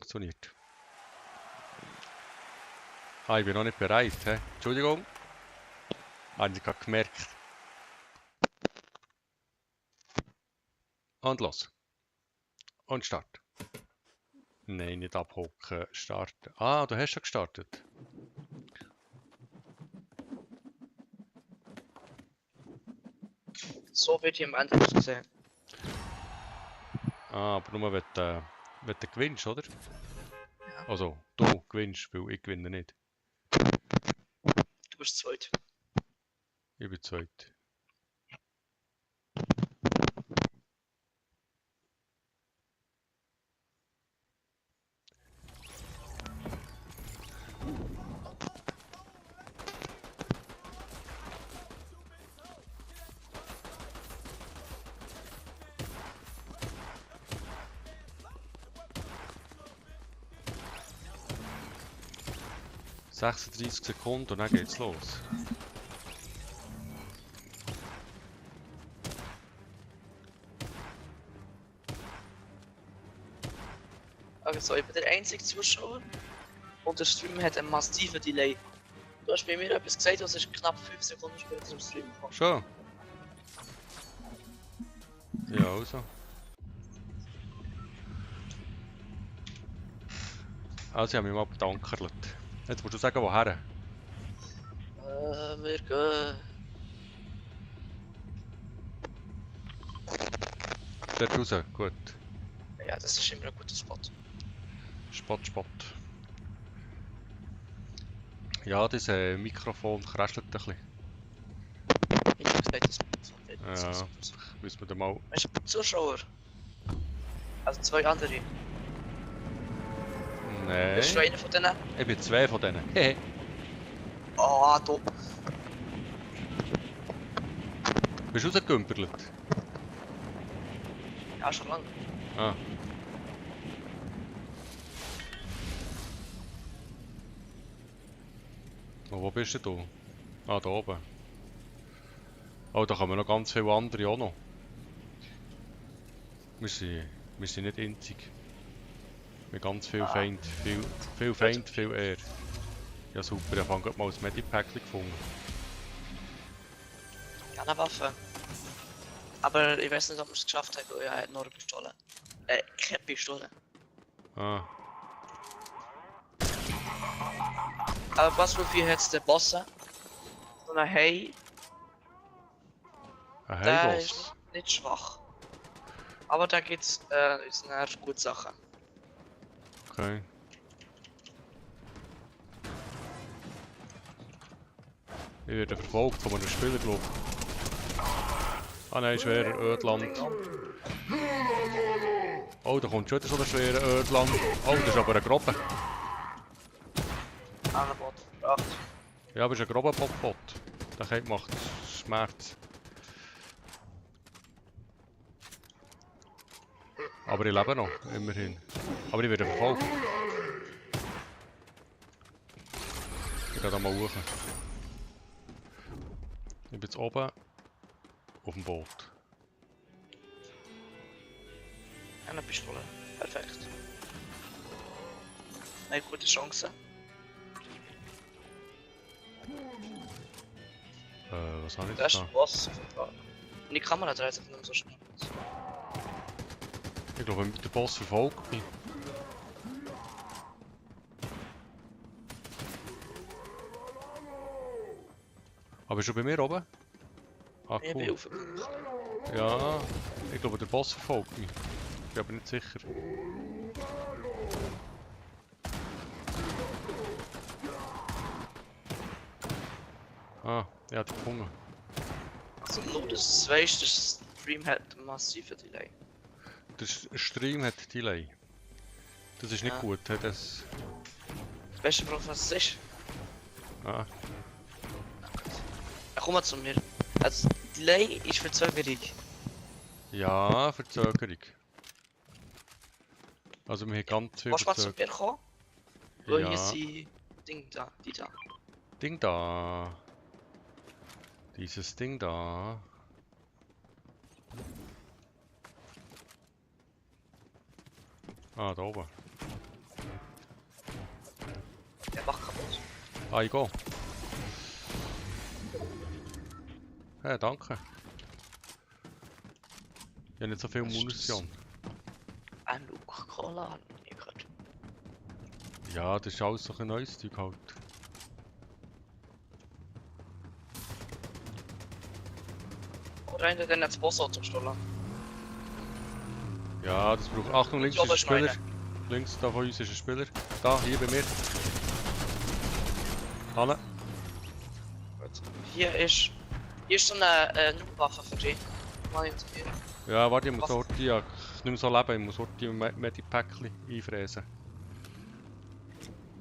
funktioniert. Ah, ich bin noch nicht bereit. He? Entschuldigung. Habe ich gerade gemerkt. Und los. Und Start. Nein, nicht abhocken. Starten. Ah, du hast schon gestartet. So wird hier am Ende ausgesehen. Ah, aber nur wenn du gewinnst, oder? Ja. Also, du gewinnst, weil ich gewinne nicht. Du bist zweit. Ich bin zweit. ...36 Sekunden und dann geht's los. Also ich bin der einzige Zuschauer und der Stream hat einen massiven Delay. Du hast bei mir etwas gesagt, was ist knapp 5 Sekunden später im Stream gekommen. Schon? Ja, also. Also, ich habe mich mal bedankert. Jetzt musst du sagen, woher? Wir gehen... Dort raus, gut. Ja, das ist immer ein guter Spot. Spott. Ja, das Mikrofon kräschelt ein bisschen. Ich habe gesagt, das ist Ja, müssen wir dann mal... Weißt du, Zuschauer? Also 2 andere. Bist du Nein, einer von denen? ich bin 2 von denen. Hehe. Ah, du. Bist du rausgekümpelt? Ja, schon lange. Ah. Oh, wo bist du? Ah, da oben. Oh, da kommen noch ganz viele andere auch noch. Wir sind nicht einzig. Wir haben ganz viel Feind, viel Feind, viel eher. Ja super, ich habe gerade mal ein Medipack gefunden. Ja, eine Waffe. Aber ich weiß nicht, ob wir es geschafft haben, weil er hat nur eine Pistole. Keine Pistole. Ah, Aber was für jetzt der Boss? So ein Hey, ein der Hey-Boss. ist nicht schwach. Aber da gibt's ist eine gute Sache. Okay. Ich werde verfolgt von einem Spieler, glaube ich. Ah nein, schwerer Ödland. Oh, da kommt schon wieder so ein schwerer Ödland. Oh, das ist aber eine Grobe. Angebot, verbracht. Ja, aber es ist ein grober Bot. Der macht Schmerz. Aber ich lebe noch, immerhin. Aber ich werde verfolgt. Ich gehe da mal hoch. Ich bin jetzt oben auf dem Boot. Eine Pistole. Perfekt. Eine gute Chance. Was habe ich Das jetzt ist da? ein Boss. Und die Kamera dreht sich nicht so schnell. Ich glaube, der Boss verfolgt mich. Aber bist du bei mir oben? Ah, Ich bin cool. aufgekommen. Ja, ich glaube, der Boss verfolgt mich. Ich bin aber nicht sicher. Ah, ja, der gefunden. Also nur das weißt, der Stream hat einen massiven Delay. Der Stream hat Delay. Das ist nicht Ja. gut. He? Das... Weißt du, was es ist? Ah, Ja, komm mal zu mir. Also, Delay ist Verzögerung. ja, Verzögerung. Also wir haben ganz viel Kannst du mal zu mir kommen? Weil hier Ja, sind Ding da, die da. Ding da. Dieses Ding da. Ah, da oben. Ah, ich gehe. Hey, danke. Ich habe nicht so viel Was ist Munition. Ein Luke-Cola habe ich nie gehört. Ja, das ist alles so ein neues Zeug halt. Oder hinter den das Bossauto gestohlen. Ja, das braucht... Achtung, links Ja, ist ein das ist meine. Spieler. Links da von uns ist ein Spieler. Da, hier bei mir. Hanne. Gut. Hier ist so eine Waffe für dich. Mal interessieren. Ja, warte, ich muss Was? Horti... Ja, ich nicht mehr so leben, ich muss Horti Medipäckchen einfräsen.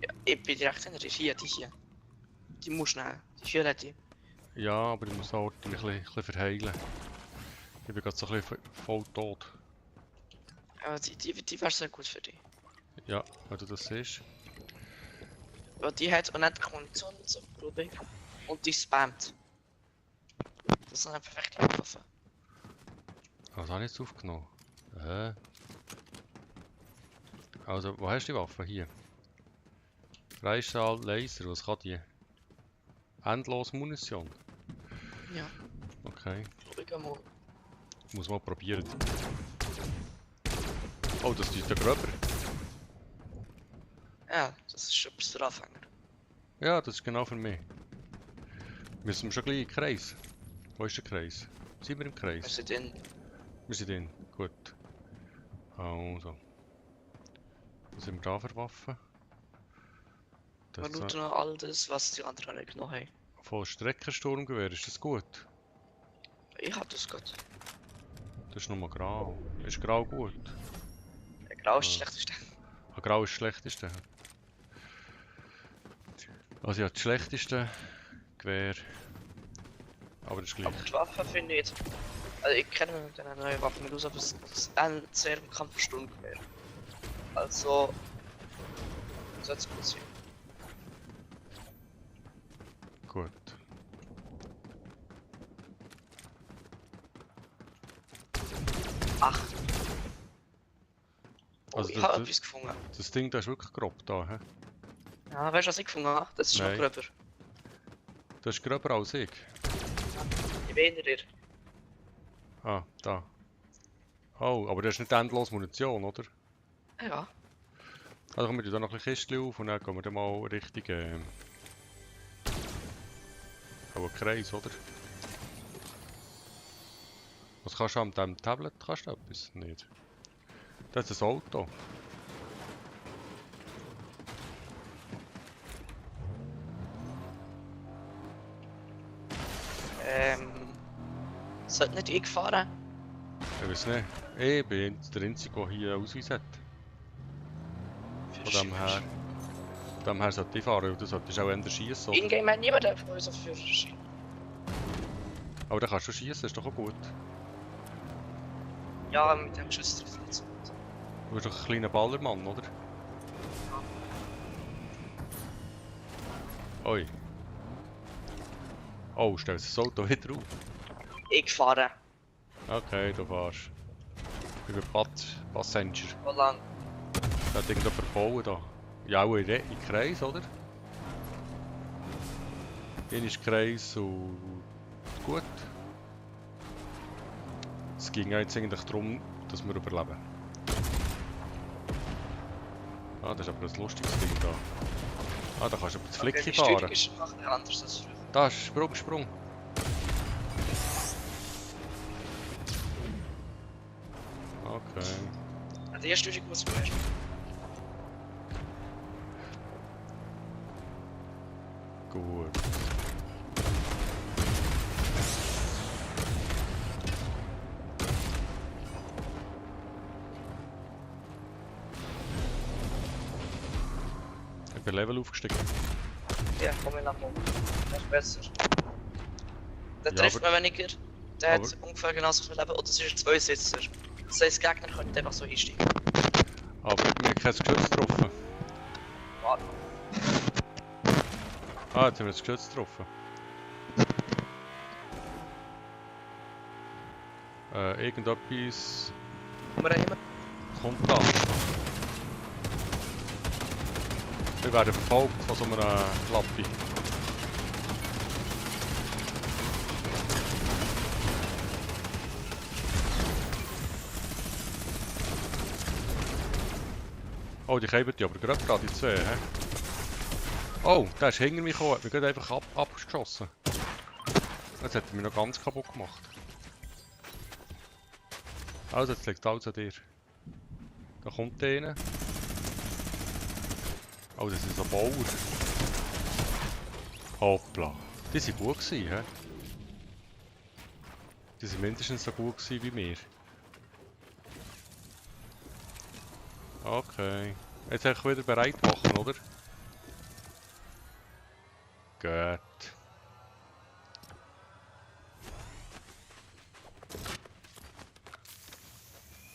Ja, ich bin direkt hinter dir. Hier, die hier. Die musst du nehmen. Die violette. Ja, aber ich muss Horti mich ein bisschen verheilen. Ich bin gerade so ein bisschen voll tot. Ja, die wäre sehr gut für dich. Ja, wenn du das siehst. Ja, die hat unendlich Munition und so, glaube ich. Und die spammt. Das sind eine perfekte Waffe. Was habe ich jetzt aufgenommen? Also, wo hast du die Waffe? Hier. Freistahl, Laser, was kann die? Endlos Munition. Ja, Okay, glaube ich mal. muss mal probieren. Oh, das ist der Gröber. Ja, das ist schon etwas für Anfänger. Ja, das ist genau für mich. Müssen wir schon gleich in den Kreis? Wo ist der Kreis? Sind wir im Wir Kreis? sind in. Wir sind drin. Gut. Also. Was sind wir da für Waffen? Wir Das ist looten noch all das, was die anderen nicht genommen haben. voll Streckersturmgewehr, ist das gut? Ich hab das gut. Das ist nur grau. Ist grau gut? Der Grau ist das Ah. schlechteste. Ah, grau ist das schlechteste. Also ja, das schlechteste Gewehr. Aber das ist gleich. Aber die Waffe finde ich jetzt. Also ich kenne mich mit einer neuen Waffe nicht aus, aber es ist ein sehr bekannter Sturmgewehr. Also. Soll es gut sein. Gut. Ach. Oh, Also ich das- habe das- etwas gefunden. Das Ding da ist wirklich grob da, hä? Ja, weißt du, was ich gefunden habe? Das ist noch Nein. gröber. Das ist gröber als ich. Ich bin hinter dir. Ah, da. Oh, aber das ist nicht endlos Munition, oder? Ja. Also kommen wir da noch ein Kistchen auf und dann gehen wir dann mal richtig auch einen Kreis, oder? Was kannst du an diesem Tablet? Kannst du etwas? Nicht. Das ist ein Auto. Sollte nicht ich fahren? Ich weiß nicht. Ich bin der Einzige, der hier einen Ausweis hat. Von dem her. Von dem her sollte ich fahren, weil du solltest auch eher schiessen, oder? Ingame hat niemand von uns auf Führerschein. Aber dann kannst du schiessen, ist doch auch gut. Ja, mit dem Schuss trifft nicht so gut. Du bist doch ein kleiner Ballermann, oder? Oi. Oh, stellst du das Auto wieder auf? Ich fahre. Okay, du fährst. Ich bin Passenger. Wo lang? Das hat irgendjemand verbauen da. Ja, auch in Kreis, oder? Hier ist Kreis und gut. Es ging jetzt eigentlich darum, dass wir überleben. Ah, das ist aber ein lustiges Ding da. Ah, da kannst du über das Flickchen Die Steuerung fahren. ist einfach anders als früher. Da ist Sprung, Sprung. Okay. Ja, die erste Steuerung muss man erst. Gut. Ich bin Level aufgestiegen. Ja, komm in nach oben. Das ist besser. Der Ja, trifft aber- man weniger. Der hat aber- ungefähr genauso viel Leben. Und das ist ein Zweisitzer. Das heisst, Gegner können einfach so einsteigen. Aber mir hat kein Geschütz getroffen. Warte. Ah, jetzt haben wir das Geschütz getroffen. Irgendetwas Wir haben immer. kommt da. Wir werden verfolgt von so einer Lappi. Oh, die kämen die aber gerade die zwei, hä? Oh, der ist hinter mich gekommen, hat mich gerade einfach abgeschossen. Jetzt hat er mich noch ganz kaputt gemacht. Also, jetzt liegt alles an dir. Da kommt der rein. Oh, das ist ein Bauer. Hoppla. Die waren gut gewesen, hä? Die waren mindestens so gut gewesen wie wir. Okay. Jetzt habe ich wieder bereit machen, oder? Gut.